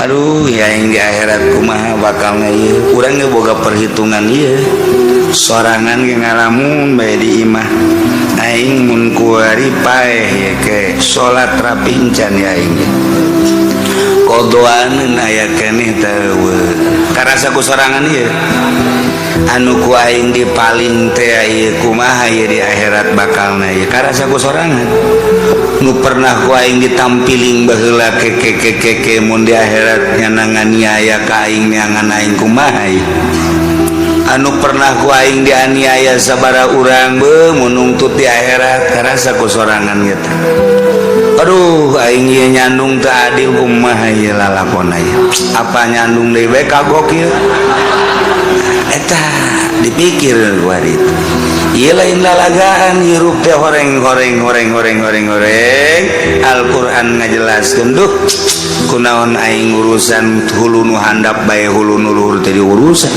Aduh ya, yang di akhirat kumaha bakalna ieu? Urang ge boga perhitungan ieu sorangan ge, ngalamun bae di imah. Aing mun kuari paeh ye ke salat rapi encan ya, aing ge kodoaneun aya keneh teu karasa ku sorangan ieu. Anu ku aing dipaling teh ieu kumaha ieu di akhirat bakalna ieu? Karasa ku sorangan. Nu pernah ku aing ditampiling baheula ke ke ke ke ke, mun di akhirat nyana nganiaya ka aing, neangan aing kumaha ieu? Anu pernah ku aing dianiaya sabara urang be, mun nungtut di akhirat? Karasa ku sorangan gitu. Aduh, aing ieu nyandung teu adil, kumaha ieu lalakon ieu? Apa nyandung deui bae kagok ieu? Eta dipikir kuari itu. Ieu lain lalagaan, hirup teh horeng horeng horeng horeng horeng horeng. Al-Qur'an ngajelaskeun. Duh, kunaon aing urusan hulu nu handap bae, hulu nu luhur teh diurusan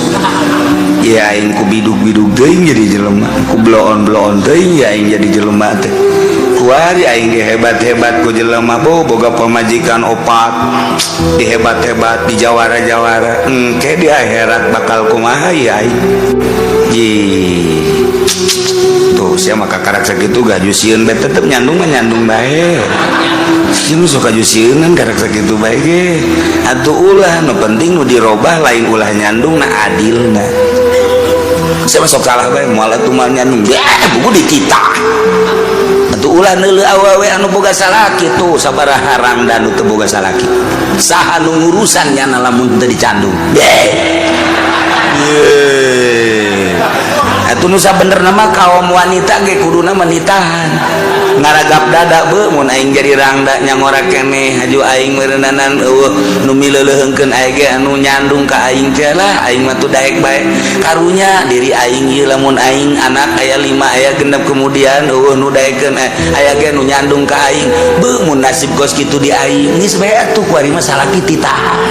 ya? Aing ku bidug-bidug teuing jadi jelema, ku bloon-bloon teuing ya aing jadi jelema teh. Kuari aing dihebat-hebat ku jelema, bo boga pamajikan opat, dihebat-hebat, di jawara-jawara, engke di akhirat bakal kumaha ya aing? Ji tuh sia maka karak sakitu gaju sieun bae, tetep nyandung mah nyandung bae. Sieun sok kaju sieunan karak sakitu bae ge atuh. Ulah, nu penting nu dirobah lain ulah nyandung na, adilna. Saya masuk salah bae, moal atuh mah nyandung buku dititah atuh. Ulah neuleuh awewe anu boga salaki tuh, sabaraha rangda nu teu boga salaki. Saha nu ngurusan nyana lamun teu dicandung? Ye atuh, nu sabenerna mah kaum wanita ge kuduna menitahan ngaragap dada be, mun aing jadi rangda nyangora keneh haju aing meureunanan, eueuh nu mileuleuheungkeun aing ge anu nyandung ka aing teh lah. Aing mah tuh daek bae karunya diri aing ieu, lamun aing anak aya 5, aya 6, kemudian eueuh nu daekeun, aya ge nu nyandung ka aing be, mun nasib kos kitu di aing geus bae atuh. Kuari mah salaki titahan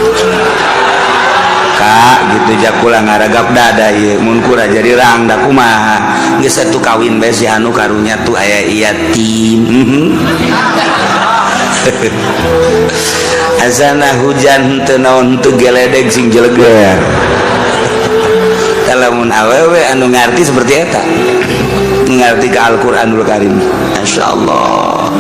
kak gitu, jakula ngaragap dada ieu mun kura jadi rangda kumaha. Geus atuh kawin bae si anu, karunya tuh aya yatim. Asana hujan teu naon teu geledeg sing jeleger. Lamun awewe anu ngarti seperti eta, ngarti ke Al-Qur'anul Karim, masyaallah.